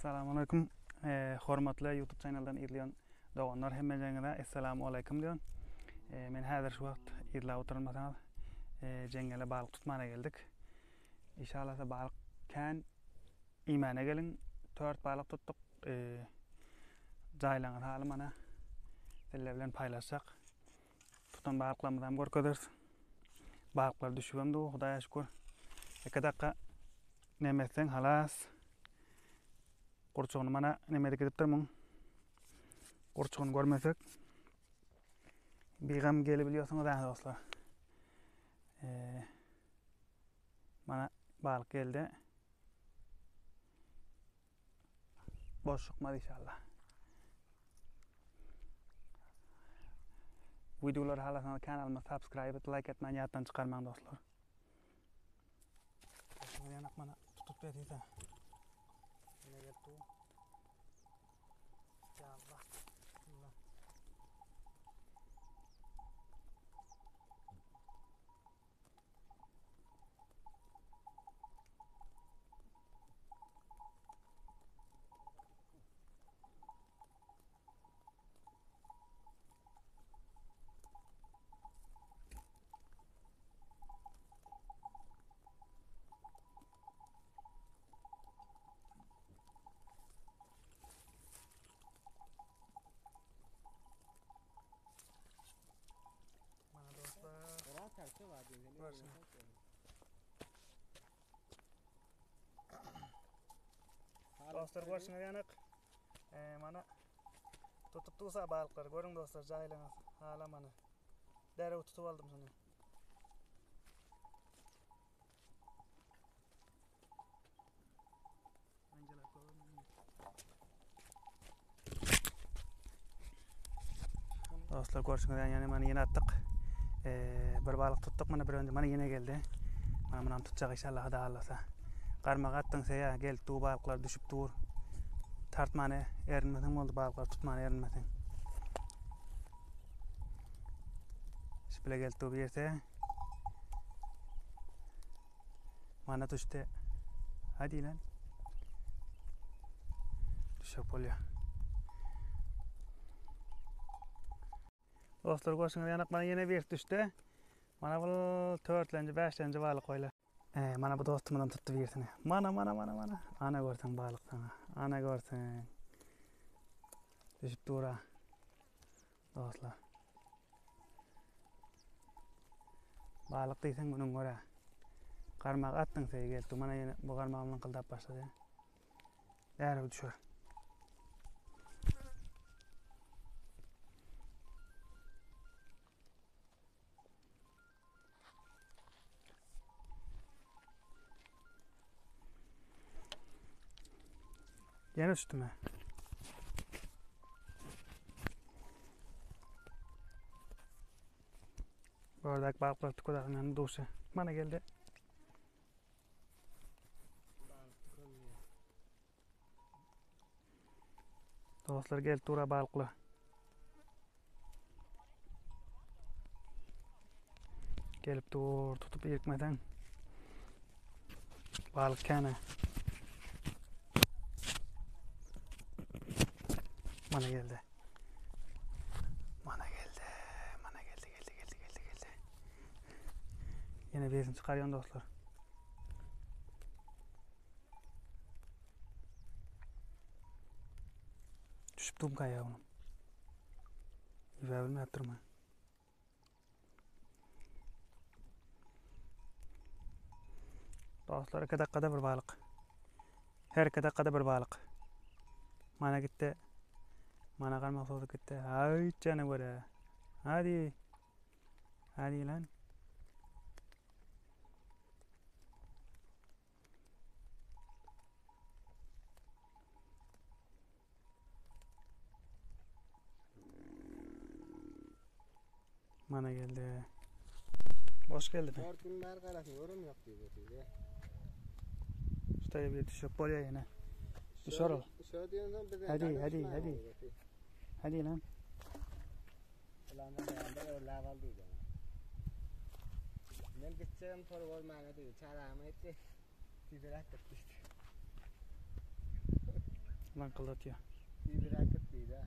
Assalamu alaykum. E, hormatly YouTube channeldan izleýän doganlar hemmejeňize essalamu alaykum diýen. E, men häzir şu wagt izläp oturmasaňyz e, jeňňele balyk tutmana geldik. Inşallah balyk kän iýmäne geliň. Tört balyk tutduk. E, jaýlaryňyz haly mana sizler bilen paýlaşjak. Tutan balyklarymyzy hem görkezeris. Balyklar düşübem dur, Hudaýa şükür. Iki dakika neme etseň halas. Gurçugyny mana neme edip gidipdir muň. Gurçugyny görmesek bigam gelebiliyorsunuz ha dostlar. Ee, mana balyk geldi. Boş çykmaz inşallah. Videoları halasaňyz kanalyma subscribe et, like etmän ýatdan çykarmaň dostlar. Ýanak mana tutup berýär. Ýene gelip dur. Ya Allah. Allah. Mana dostlar. Dostlar görşüňiz ýanak. E, mana tutup dursa balyklar görüň dostlar jaýlaňyz. Hala mana. Derrew tutup aldym şunu. Dostlar görşüňiz ýaly ýene mana ýene atdyk. Ee, bir balyk tutduk mana bir önce mana ýene geldi. Mana munam tutjak inşallah Huda hallasa. Garmak atdyň seýä gelip dur balyklar düşüp dur. Tartmany erinmeseň boldy balyklar tutmany erinmeseň. Şu bile gelip dur bir ýerde. Mana düşdi. Hadi lan. Düşek bolýar. Dostlar görşüňiz ýanak mana ýene bir düşdi. Mana bu törtlenji, bäşlenji balyk goýla. E, mana bu dostumyzam tutdy birisini. Mana, mana, mana, mana. Ana görseň balyk sana. Ana görseň. Düşüp dura. Dostlar. Balyk diýseň günüň görä. Garmak atdyň seý geldi. Mana ýene bu garmagym lyňkyldap başlady. Därew düşer. Ýene üstüme. Bördek balyklar tüküdäginen duşy. Mana geldi. Dostlar gelip dura balyklar. Gelip dur tutup irkmeden. Balyk käne. Mana geldi. Mana geldi. Mana geldi geldi geldi geldi geldi. Ýene birini çykarýan dostlar. Düşüp durmka ya onuň. Ýüwe bilmäp durma. Dostlar iki dakikada bir balyk. Her iki dakikada bir balyk. Mana gitdi. Mana garmak sozup gitdi. Ay jana göre. Hadi. Hadi lan. Mana geldi. Boş geldi mi? 4 gün bäri garasyn görem ýok diýip otyr. Şuraya bir düşüp bolýar ýene. Düşer ol. Şo diýenden biz Hadi, hadi, hadi. Hadi lan. Ulan da örläp al diýdi. Men gitjegim tor bolmana diýdi. Çaramy etdi. Diýdi atdyk diýdi. Laňkyldatýar. Tizräk git diýdi.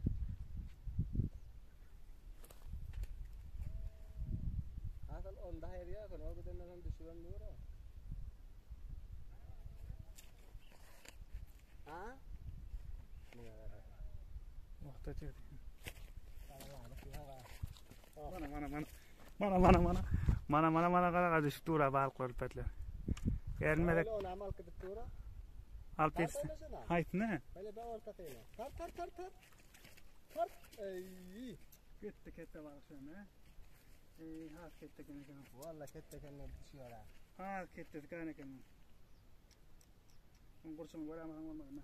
Asyl onda haýyr ýok, o gidenden soň düşübem dur o. Ha? Muňa gara. Wagta çekdi. Mana mana mana. Mana mana mana. Mana mana mana gara düşüp dur balyklar petler. Erinmedek. Öyle onu alıp gidip dur. Alyp geçsin. Haýsy ne? Böyle bir ortasıyla. Tart tart tart tart. Tart. Ey. Gitti kette balyk şöyle. Ey has kette kene kene. Valla kette kendine düşüyor ha. Has kette kene kene. On gurçuny göremem olmadı mı?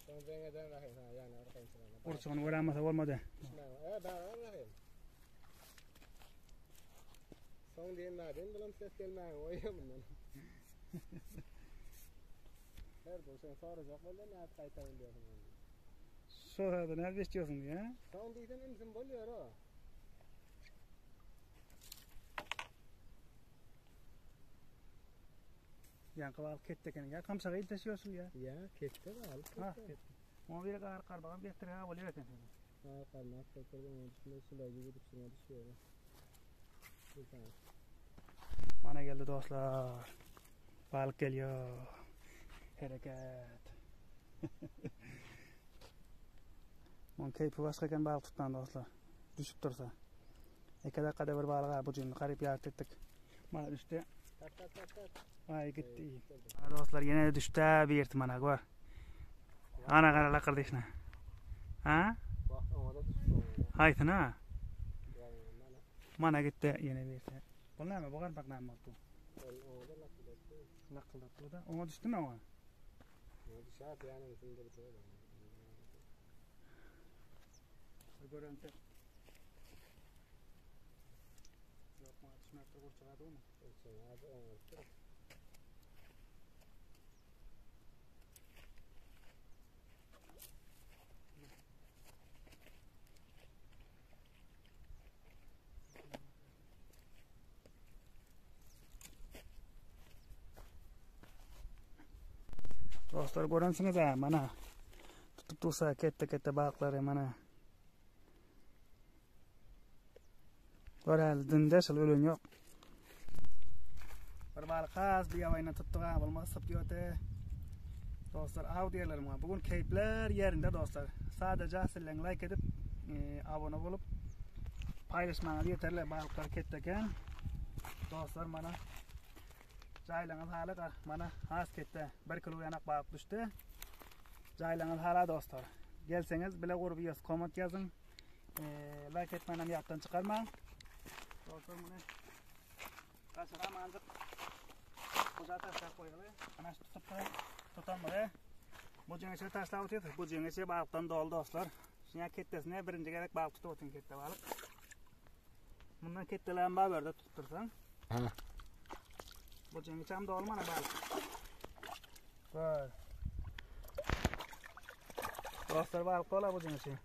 Son dengeden bakayım ha yani arkayım sana. Gurçuny göremese bolmady. E ben bakayım. Son diyen madem bulam ses gelmeyin oya bundan. Her bu sen soracak bolda ne qaytayın diyorsun. Şu ne istiyorsun ya? Son diysen imsin boluyor o. Yaňky balyk ketdi eken. Ya kamşaga ilteşiyorsun ya. Ya ketdi balyk. Ha ketdi. Ona bir gar karbagam getir ha bolýar eken. Ha karmak getirdim onun üstüne sular gibi üstüne düşüyor. Bir tane. Mana geldi dostlar. Balyk geliyor. Hereket. Mon keyfi başka eken balyk tutman dostlar. Düşüp dursa. Eke dakikada bir balyk bu jüni garyp ýart etdik. Mana düşdi. Tart tart tart tart. Ay gitti. Mana dostlar ýene düşdi bir mana gör. Ana gara lakırdı işine. Ha? Bak ona da düştü. Haýsyna? Yani mana. Mana gitti ýene bir. Bu näme? Bu garpak näme boldy? Ona da laf etti. Lakyldatdy da. Oňa düşdü mü oňa? Ne düşer yani üstünde bir şey var. Bir görente. Yok mana düşmekte kurçaladı mı? Hadi ona. Dostlar görensiniz ha mana. Tutup dursa kette kette balıkları mana. Görel dinde şul ölen yok. Bir balyk has bir ýawaýyna tutduk ha bolmasa syp ýöte. Dostlar aw diýerler muňa. Bugün keýpler ýerinde dostlar. Sadece sizleň like edip, e, abone bolup paýlaşmaňyz ýeterli balyklar ketdeken. Dostlar mana jaýlaňyz haly mana has ketde. 1 kilo ýanak balyk düşdi. Jaýlaňyz hala dostlar. Gelseňiz bile gurup ýaz komment ýazyň. E, like etmänem ýatdan çykarmaň. Dostlar muny Kaçıram ancak Buca taşlap koýaly. Ana şu tutup da tutanmaly. Bu jeňeçe taşlap otyr. Bu jeňeçe balykdan doly dostlar. Şuňa ketdesine birinji gezek balyk tutup otyn ketde balyk. Bundan ketdeläm bar berde tutup dursaň. Ha. Bu jeňeçem doly mana balyk. Gör. Dostlar balyk doly bu jeňeçe.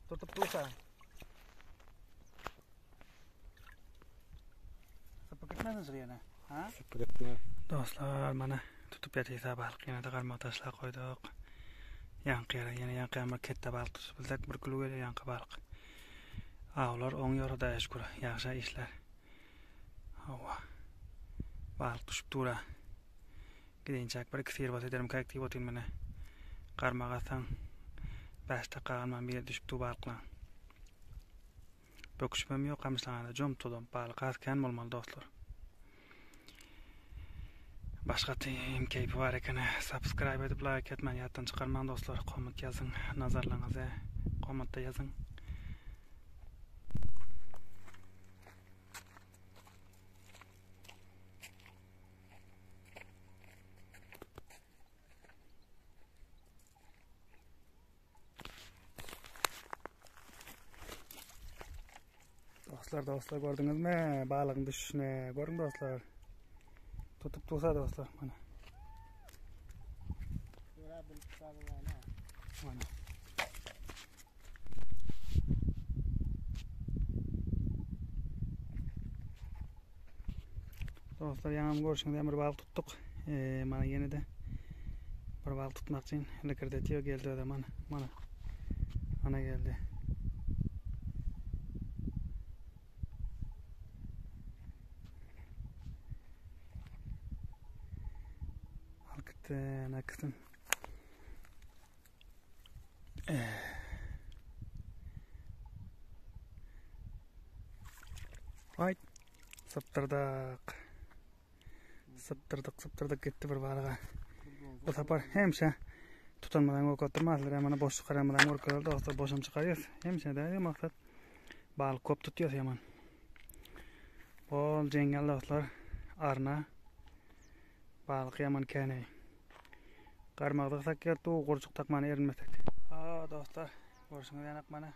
Tutup dursa. Sapık gitmez ýene. Ha? Sıpırıp Dostlar mana tutup ýatýsa balyk ýene de garmak taşlap koýduk. Ýaňky ýere ýene ýaňky ýa ketde balyk tutup bildik. Bir kilo gelýär ýaňky balyk. Awlar oň ýoruda şükür. Ýagşy işler. Hawa. Balyk düşüp dura. Gidinçäk bir iki sir bas ederim käk diýip otyn mene. Garmak atsaň 5 dakika galman bir düşüp dur balyklar. Böküşmem ýok gamyşlaňada jom tudum. Balyk az kän bolmaly dostlar. Başga team keyfi bar eken. Subscribe edip like etmän ýatdan çykarmaň dostlar. Komment ýazyň, nazarlaryňyzy kommentde ýazyň. Dostlar, dostlar gördüňizmi? Balygyň düşüşini görüň dostlar. Tutup dursa dostlar mana. Dura bilip tutalım yani. Mana. Dostlar ýaňam görüşüňiz bir balyk tutduk. Ee, mana ýene de bir. bir balyk tutmak üçin likirdetiyor geldi o zaman. Mana. Ana geldi. Al gitti ana kızım. Aý, sypdyrdyk. Sypdyrdyk, sypdyrdyk gitdi bir balyga. Bu sapar hemşe tutanmadan görüp oturmazlar. Mana boş çykaramadan görüp dostlar boşam çykarýas. Hemşe däl maksat balyk köp tutýas ýaman. Bol jeňňel dostlar. Arna. Balyk ýaman käneý. Garmakda sakýar tu gurçuk takmany erinmesek. A dostlar, görşüňiz ýanak mana.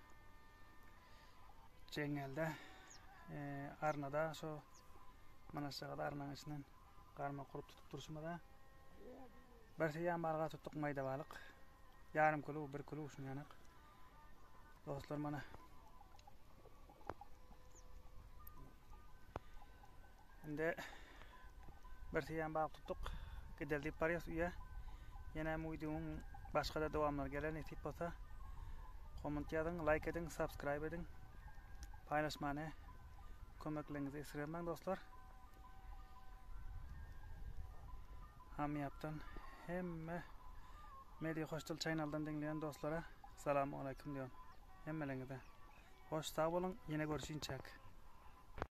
Jeňňelde, e, arnada şo mana aşagada arnaň içinden garmak gurup tutup durşumyza. Bir seýan balyga tutduk maýda balyk. Ýarym kilo, bir kilo şuny ýanak. Dostlar mana Indi bir seýan balyk tutduk. Gideli diýip barýas öýe. Ýene hem wideonyň başga-da dowamlary geler nesip bolsa. Komment ýazyň, like ediň, subscribe ediň. Paýlaşmany kömekleriňizi esirgemäň dostlar. Hamyýapdan hemme Medi Hoşdil channeldan diňleýän dostlara Salam aleyküm diýen. Hemmeleriňize. Hoş sag boluň, ýene görüşinçäk.